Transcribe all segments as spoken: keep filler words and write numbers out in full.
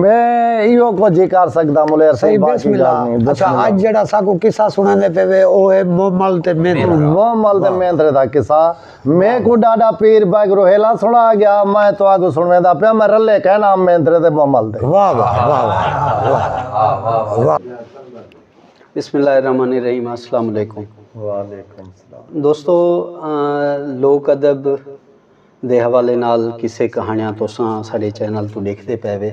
میں ایہو کجھ ہی کر سکدا ملیر سائیں، صحیح، باقی بسم اللہ۔ گالھ نہیں۔ بسم اچھا، اللہ۔ اج جڑا ساکو قصہ سنڑیندے پے وے، او ہے مومل تے مینترا۔ مومل تے مینترے دا قصہ۔ میں کو ڈاڈا پیر بیگ روہیلا سنا گیا، میں تو آگو سنویندا پیا، میں رلے کہنا مینترے تے مومل دے۔ واہ واہ واہ واہ واہ۔ بسم اللہ الرحمن الرحیم۔ السلام علیکم۔ وعلیکم السلام۔ دوستو، آ، لوک ادب دے حوالے نال قصے کہانیاں تساں ساڈے چینل تو ڈیکھدے پے وے۔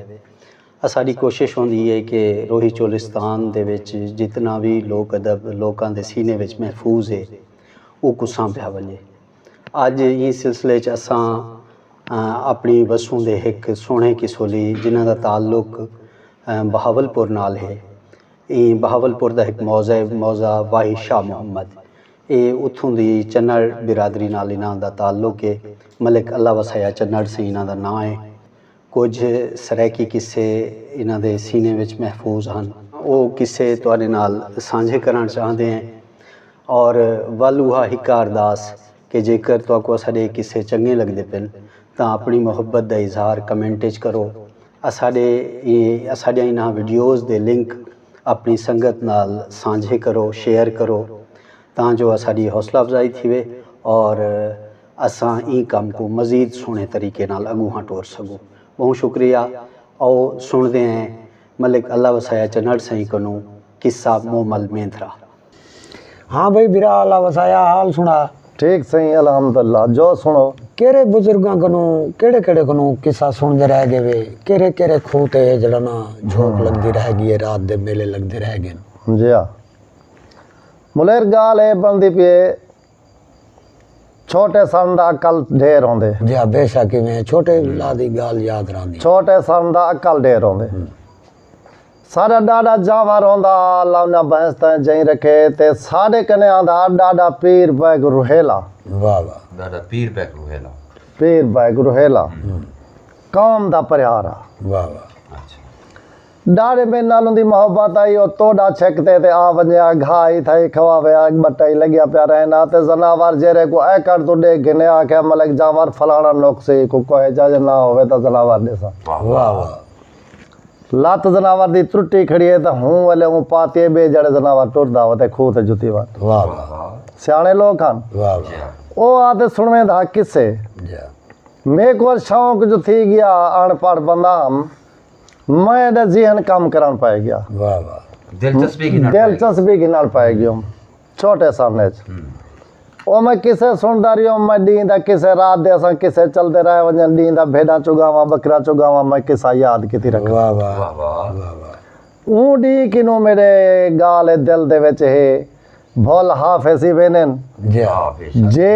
اساڈی کوشش ہوندی ہے کہ روہی چولستان دے وچ جتنا بھی لوک ادب لوکاں دے سینے وچ محفوظ ہے، او کو سانبھیا ونجے۔ اج ایں سلسلے چ اساں، آ، اپنی وسوں دے ہک سوہنے قصولی جنہاں دا تعلق، آ، بہاولپور نال ہے۔ ایں بہاولپور دا ہک موضع ہے، موضع واہی شاہ محمد۔ اے اتھوں دی چنڑ برادری نال انہاں دا تعلق ہے۔ ملک اللہ وسایا چنڑ سئیں انہاں دا ناں ہے۔ کجھ سرائیکی قصے انہاں دے سینے وچ محفوظ ہن۔ او قصے تہاڈے نال سانجھے کرݨ چاہندے ہیں۔ اور ول اوہا ہک ارداس کہ جیکر تہاکوں اساڈے قصے چنگے لگدے پن تاں اپݨی محبت دا اظہار کمنٹ اچ کرو۔ اساڈے ایں اساڈیاں انہاں ویڈیوز دے لنک اپݨی سنگت نال سانجھے کرو، شیئر کرو، تاں جو اساڈی حوصلہ افزائی تھیوے اور اساں ایں کم کوں مزید سوہݨے طریقے نال اڳونہاں ٹور سڳوں۔ ٻہوں شکریہ۔ آؤ سݨدے ہیں ملک اللہ وسایا چنڑ سئیں کنوں قصہ مومل مینترا۔ ہاں بھئی بھرا، اللہ وسایا، حال سݨا۔ ٹھیک سئیں، الحمدللہ، جو سݨو۔ کیرھے بزرگاں کنوں، کیڑھے کیڑھے کنوں قصہ سݨدے رہ ڳئے وے؟ کیرھے کیرھے کھوہ تے جیڑھا نا جھوک لڳدی رہ ڳئی ہے، رات دے میلے لڳدے رہ ڳئے ہن؟ جی ہا۔ ملیر، ڳالھ اے بݨدی پئی اے، چھوٹے سݨ دا عقل ڈھیر ہوندے۔ جی ہا، بے شک ایویں، چھوٹے لا دی ڳالھ یاد رہندی۔ چھوٹے سݨ دا عقل ڈھیر ہوندے۔ ساݙا ݙاݙا جانور ہوندا، اللہ انہاں بھینس تائیں جئیں رکھے، تے ساݙے کنے آندا ݙاݙا پیر بیگ روہیلا۔ واہ واہ۔ ݙاݙا پیر بیگ روہیلا۔ پیر بیگ روہیلا۔ قوم دا پریارا۔ واہ واہ۔ اچھا۔ ݙاݙے میݙے نال اوندی محبت آئی، او توݙا چھک تے تے آ ونڄیا، گھا ہی تھائی کھواوے، اڳ ٻٹا ہی لڳیا پیا رہنا، تے زناور جیرھے کوں ایکڑ توں ݙیکھ گھنے آکھیا، ملک جانور فلاݨا نقص ہی، کوں کوہے جاجے نہ ہووے تاں زناور ݙیساں۔ واہ واہ۔ لت زناور دی ترٹی کھڑی ہے تاں ہوں ویلے اوں پاتی ہے، ٻئے جیڑھے زناور ٹردا ہووے تے کھوہ تے جتی وت۔ واہ واہ۔ سیاݨے لوک ہن۔ واہ واہ۔ او آہدے سݨویں دا قصے۔ جی۔ میکوں شوق جو تھی ڳیا، اݨ پڑھ بندہ ہم، میݙا ذہن کم کرݨ پئے ڳیا۔ واہ واہ۔ دلچسپی گھنݨ پئے ڳئی۔ دلچسپی گھنݨ پئے ڳیوم۔ چھوٹے سݨ اچ۔ او میں قصے سݨدا ریہوم، میں ݙینہہ دا قصے، رات دے اساں قصے چلدے رہ ونڄن، ݙینہہ دا بھیݙاں چڳاواں، ٻکریاں چڳاواں، میں قصہ یاد کیتی رکھاں۔ واہ واہ۔ واہ واہ۔ واہ واہ۔ اوں ݙینہہ کنوں میݙے ڳالھ دل دے وچ ہے، بھل حافظ ہی ویندن۔ جی ہا۔ جے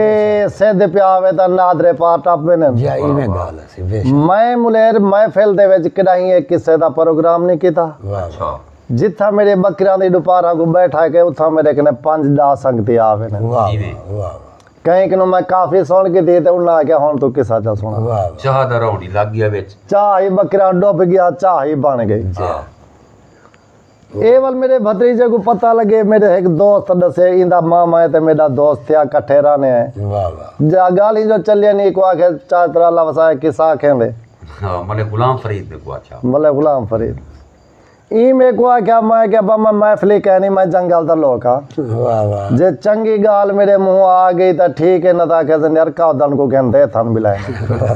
سدھ پیا ہووے تاں نادرے پار ٹپ ویندن۔ جی ہا، ایویں ڳالھ اسی، بے شک۔ میں ملیر محفل دے وچ کݙاہیں اے قصے دا پروگرام نہیں کیتا۔ واہ واہ۔ اچھا۔ جتھاں میݙے ٻکریاں دی ݙوپارا کوں ٻیٹھا کے اتھاں میݙے کنے پنج ݙاہ سنگتی آ ویندن۔ واہ واہ، واہ واہ۔ کہیں کنوں میں کافی سݨ گھدی تے انہاں آکھیا، ہݨ توں قصہ چا سݨا۔ واہ واہ۔ چاہ دا روڑی لڳ ڳیا وچ۔ چاہ ہی ٻکریاں ݙب ڳیا، چاہ ہی بݨ ڳئی۔ جی۔ ہاں۔ اے ول میݙے بھتریجے کوں پتہ لڳے، میݙے ہک دوست ݙسے، ایندا ماما ہے تے میݙا دوست تھیا، کٹھے رہنے ہیں۔ واہ واہ۔ جا ڳالھیں جو چلیاں نی، کو آکھے چاچا تیرا اللہ وسائے قصہ آکھیں دے۔ ہاں، ملک غلام فرید میکوں آکھیا۔ ملک غلام فرید۔ ایں میکوں آکھیا، میں کہ ابا میں محفلی کائنی، میں جنگل دا لوک ہاں۔ واہ واہ۔ جے چنگی ڳالھ میݙے منہوں آ ڳئی تاں ٹھیک ہے، نہ تاں آکھے زن یار کاودن کوں گھن دے تھن بلائے۔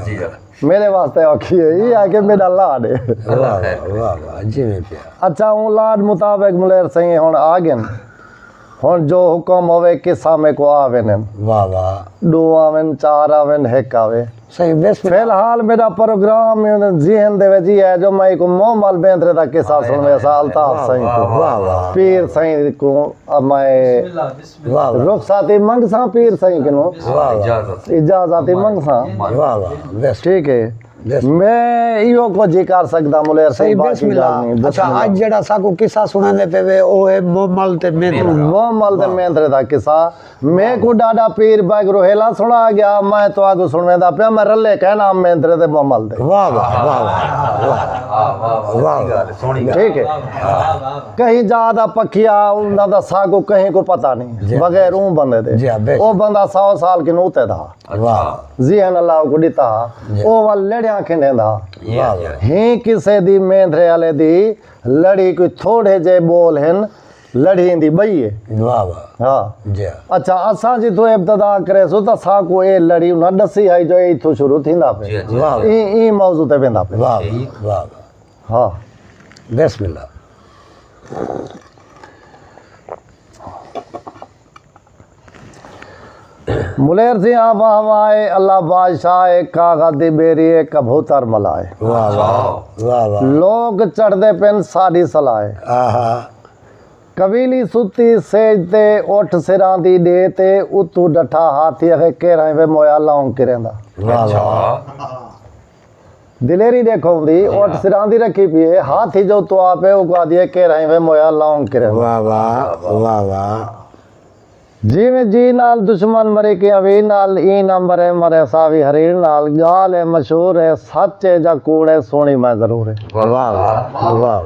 جی ہاں۔ میݙے واسطے اوکھی ہے، اے آ کے میݙا لاݙ ہے۔ واہ واہ، واہ واہ، جیویں پیا۔ اچھا، اوں لاݙ مطابق ملیر سئیں ہݨ آ ڳن۔ ہݨ جو حکم ہووے، قصہ میکوں آ ویندن۔ واہ واہ۔ ݙو آون، چار آون، ہک آوے۔ سئیں، بسم اللہ۔ فی الحال میݙا پروگرام ذہن دے وچ اے ہے جو میں کوں مومل بیندرے دا قصہ سݨویساں الطاف سئیں کوں۔ واہ واہ۔ پیر سئیں کوں میں بسم اللہ، بسم اللہ۔ واہ واہ۔ رخصتی منگساں پیر سئیں کنوں۔ واہ واہ۔ اجازت۔ اجازت ہی منگساں۔ واہ واہ۔ بس۔ ٹھیک ہے۔ بس۔ میں ایہو کجھ ہی کر سڳداں ملیر سئیں، سئیں، باقی بسم ڳالھ اللہ۔ نہیں۔ بسم اچھا، اللہ۔ اڄ جیڑھا ساکوں قصہ سݨیندے پئے وے، او ہے مومل تے میندرے۔ مومل تے میندرے دا قصہ۔ میکوں ݙاݙا پیر بیگ روہیلا سݨا ڳیا، میں تہاکوں سݨویندا پیاں، میں رلے کائناں میندرے تے مومل دے۔ واہ واہ، واہ واہ، واہ۔ واہ واہ، واہ واہ۔ ٹھیک ہے۔ کہیں جا دا پکھیا، انہاں دا ساکوں کہیں کوں پتہ نہیں، جی۔ بغیر اوں بندے دے۔ جی ہاں، بے شک۔ او بندہ سو سال کنوں اتے دا۔ واہ۔ ذہن اللہ کوں ݙتا ہا۔ جی۔ او ول لڑیا کھنڈیندا۔ واہ واہ۔ ہی کسے دی مینڈھرے آلے دی لڑی کوئی تھوڑے جے بول ہن، لڑی دی بئی ہے۔ واہ واہ۔ ہاں۔ جی۔ اچھا، اساں جتھوں ابتدا کرے سو تاں ساکو اے لڑی انہاں ڈسی ہائی جو اے اتھوں شروع تھیندا پے۔ جی، جی۔ واہ واہ۔ ایں، ایں موضوع تے ویندا پے۔ واہ واہ، واہ واہ۔ ہاں۔ بسم اللہ۔ ملیر سی آ واہ واہ اے، اللہ بادشاہ اے، کاغذ دی بیری اے، کبوتر ملائے۔ واہ واہ، واہ واہ۔ لوگ چڑھدے پن ساڈی سلائے۔ آہا۔ قبیلی ستی سیج تے، اٹھ سراں دی ڈے تے، اتو ڈٹھا ہاتھی اخے کیرھائیں وے مویا لونگ کریندا۔ واہ واہ۔ دلیری ڈیکھو ہوندی، اٹھ سراں دی رکھی پیے، ہاتھی جو تو آپے، او کو آدھیے کیرھائیں وے مویا لونگ کریندا۔ واہ واہ، واہ واہ۔ جیویں جی نال دشمن مرے کے اوی نال، ایں نہ مرے مرے ساوی حریر نال، گال اے مشہور اے، سچ اے جا کوڑ اے، سوہݨی میں ضرور اے۔ واہ واہ، واہ واہ۔